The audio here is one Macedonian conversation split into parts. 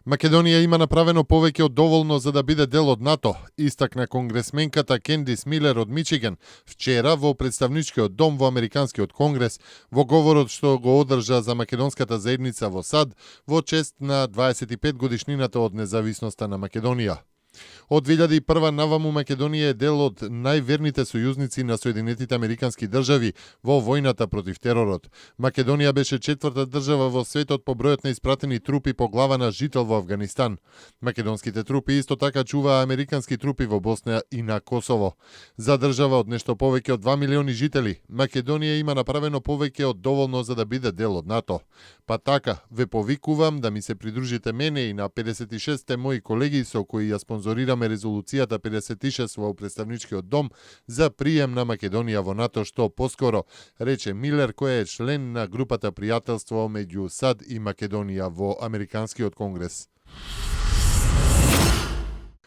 Македонија има направено повеќе од доволно за да биде дел од НАТО, истакна конгресменката Кендис Милер од Мичиган вчера во представничкиот дом во Американскиот конгрес во говорот што го одржа за македонската заедница во САД во чест на 25 годишнината од независноста на Македонија. Од 2001 наваму Македонија е дел од најверните сојузници на Соединетите Американски држави во војната против теророт. Македонија беше четврта држава во светот по бројот на испратени трупи по глава на жител во Авганистан. Македонските трупи исто така чуваа американски трупи во Босна и на Косово. За држава од нешто повеќе од 2 милиони жители, Македонија има направено повеќе од доволно за да биде дел од НАТО. Па така, ве повикувам да ми се придружите мене и на 56 мои колеги со кои ја спонзорираме резолуцијата 56 во представничкиот дом за прием на Македонија во НАТО што поскоро, рече Милер, кој е член на групата пријателство меѓу САД и Македонија во Американскиот конгрес.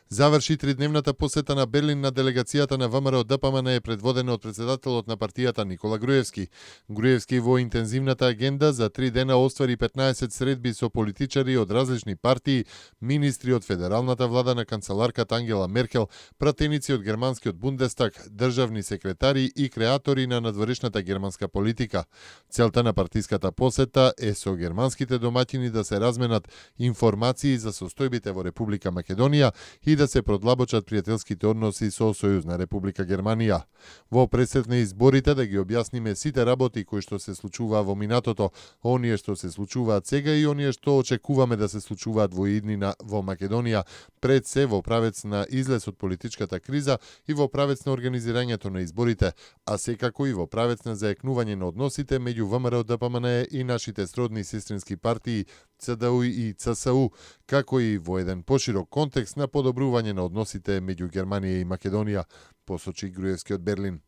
Заврши тридневната посета на Берлин на делегацијата на ВМРО ДПМН е предводена од председателот на партијата Никола Груевски. Груевски во интензивната агенда за 3 дена оствари 15 средби со политичари од различни партии, министри од федералната влада на канцеларката Ангела Меркел, пратеници од германскиот Бундестаг, државни секретари и креатори на надворешната германска политика. Целта на партиската посета е со германските домаќини да се разменат информации за состојбите во Република Македонија и да се продлабочат пријателските односи со Сојузна Република Германија. Во пресед на изборите да ги објасниме сите работи кои што се случуваа во минатото, оние што се случуваат сега и оние што очекуваме да се случуваат во иднина во Македонија, пред се во правец на излез од политичката криза и во правец на организирањето на изборите, а секако и во правец на заекнување на односите меѓу ВМРО ДПМН и нашите сродни сестрински партии ЦДУ и ЦСУ, како и во еден поширок контекст на подобрување на односите меѓу Германија и Македонија, посочи Груевски од Берлин.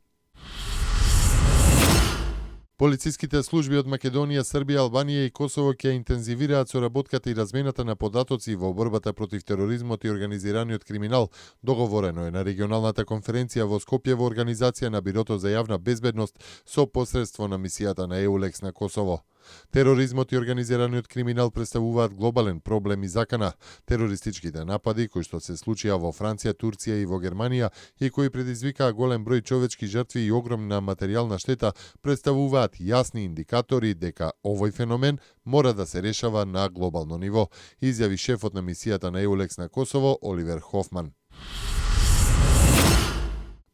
Полициските служби од Македонија, Србија, Албанија и Косово ќе интензивираат соработката и размената на податоци во борбата против тероризмот и организираниот криминал. Договорено е на регионалната конференција во Скопје во организација на Бирото за јавна безбедност со посредство на мисијата на EULEX на Косово. Тероризмот и организираниот криминал представуваат глобален проблем и закана. Терористичките напади кои што се случија во Франција, Турција и во Германија и кои предизвикаа голем број човечки жртви и огромна материјална штета представуваат јасни индикатори дека овој феномен мора да се решава на глобално ниво, изјави шефот на мисијата на EULEX на Косово Оливер Хофман.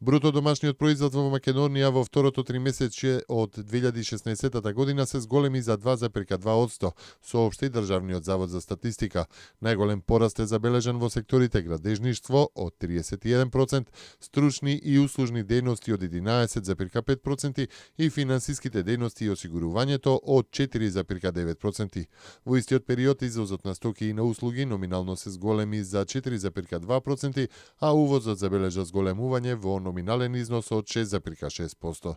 Бруто домашниот производ во Македонија во второто тримесечје од 2016 година се зголеми за 2,2%, соопшти Државниот завод за статистика. Најголем пораст е забележан во секторите градежништво од 31%, стручни и услужни дејности од 11,5% и финансиските дејности и осигурувањето од 4,9%. Во истиот период извозот на стоки и на услуги номинално се зголеми за 4,2%, а увозот забележа зголемување во номинален износ од 6,6%.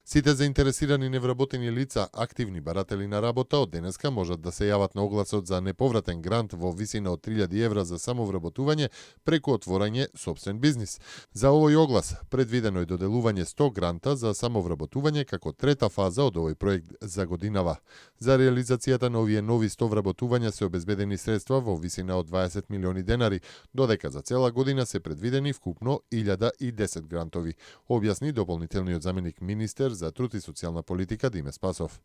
Сите заинтересирани невработени лица, активни баратели на работа, од денеска можат да се јават на огласот за неповратен грант во висина од 3000 евра за самовработување преку отворање собствен бизнис. За овој оглас предвидено е доделување 100 гранта за самовработување како трета фаза од овој проект за годинава. За реализацијата на овие нови 100 вработувања се обезбедени средства во висина од 20 милиони денари, додека за цела година се предвидени вкупно 1010 грантови, објасни дополнителниот заменик министер за труд и социјална политика Диме Спасов.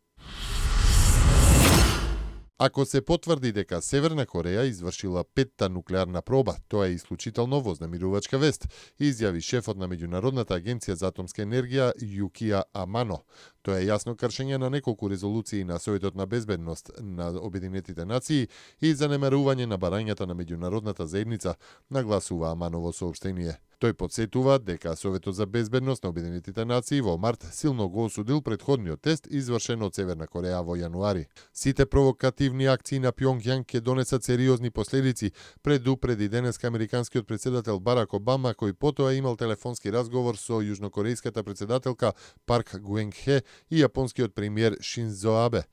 Ако се потврди дека Северна Кореја извршила 5-та нуклеарна проба, тоа е исклучително вознемирувачка вест, изјави шефот на Меѓународната агенција за атомска енергија Јукија Амано. Тоа е јасно кршење на неколку резолуции на Советот на безбедност на Обединетите нации и занемарување на барањата на меѓународната заедница, нагласува Амано во соопштение. Тој подсетува дека Советот за безбедност на Обединетите нации во март силно го осудил претходниот тест извршен од Северна Кореја во јануари. Сите провокативни акции на Пјонгјанг ќе донесат сериозни последици, предупреди денеска американскиот председател Барак Обама, кој потоа имал телефонски разговор со јужнокорејската председателка Парк Гуенг Хе и јапонскиот премиер Шинзо Абе.